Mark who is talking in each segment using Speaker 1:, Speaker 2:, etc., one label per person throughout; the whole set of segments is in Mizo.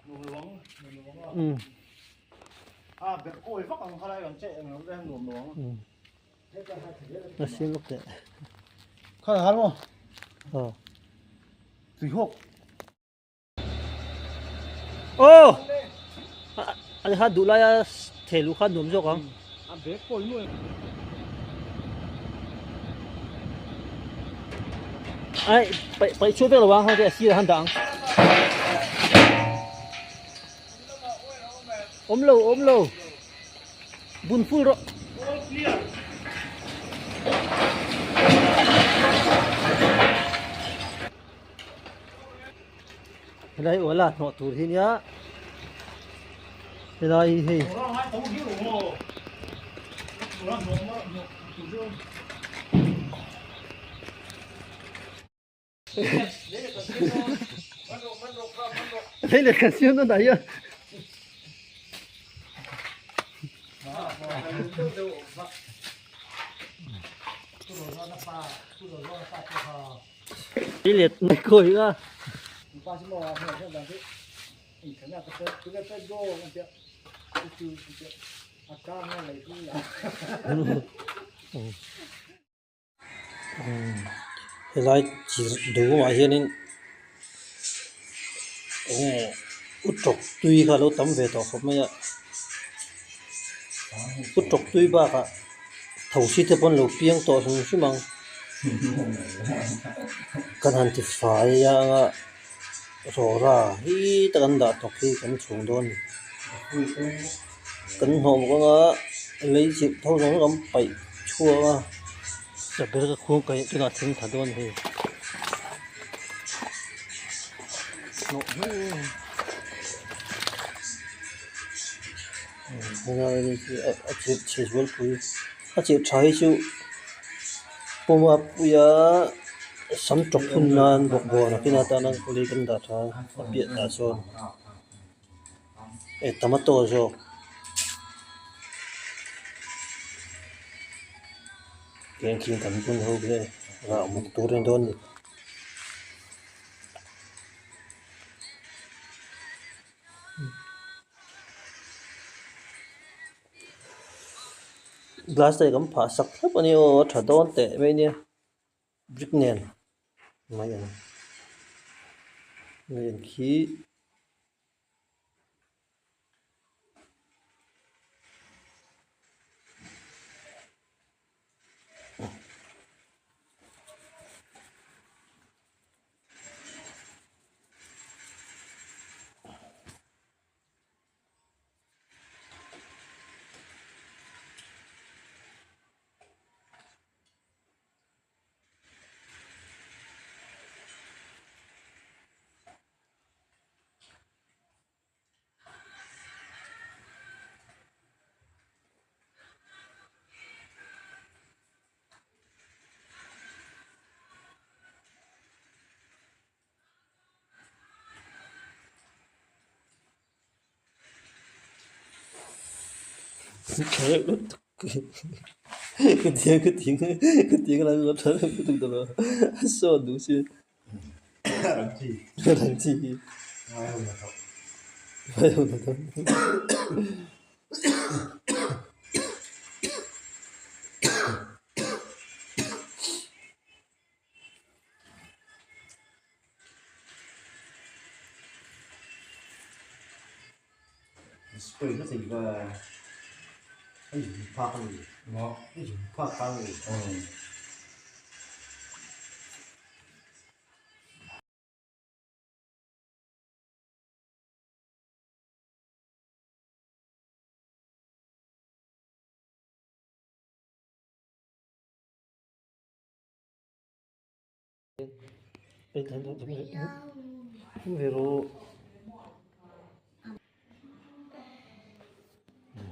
Speaker 1: A siam lawk teh. Aw. Aw! Ani kha duh laia thei luh kha nuam zawk ang. Ai paih paih chhuak vek lo ang hei te a sirah han dah ang. Awm lo awm lo bun full rawh. Helai uala hnawh tur hi nia helai hi hei Lei let kan siam dawn dah hian. Lei let mai kawi a. Helai chirh duhawmah hianin enge utawk tui kha a lo tam ve tawh khawp mai a utawk tui bakah thosi te pawh an lo piang tawh hrim hrim ang kan han ti fai anga rawra hi tak an dah tawk hi kan chhung dawn a ni kan hnawh bawk anga lei chirh tho zawng zawng kan paih chhuak a chaper ka khuang kaih tunah thleng thla dawn hei hnawh a chirh chhe zualpui a chirh tha hi chu pawma puia sam tawk hun nan bawkbawn a kina tana lei kan dah tha a piah tah sawn. Eh tomato zawk keng khi kan bun ho hle rah muk tur a ni dawn a ni. Glass te kan phah sak thlap a ni aw a tha dawn teh mai nia brick nen mai ang mai ang khi.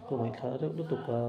Speaker 1: Ka ngaihthla reuh lutuk a.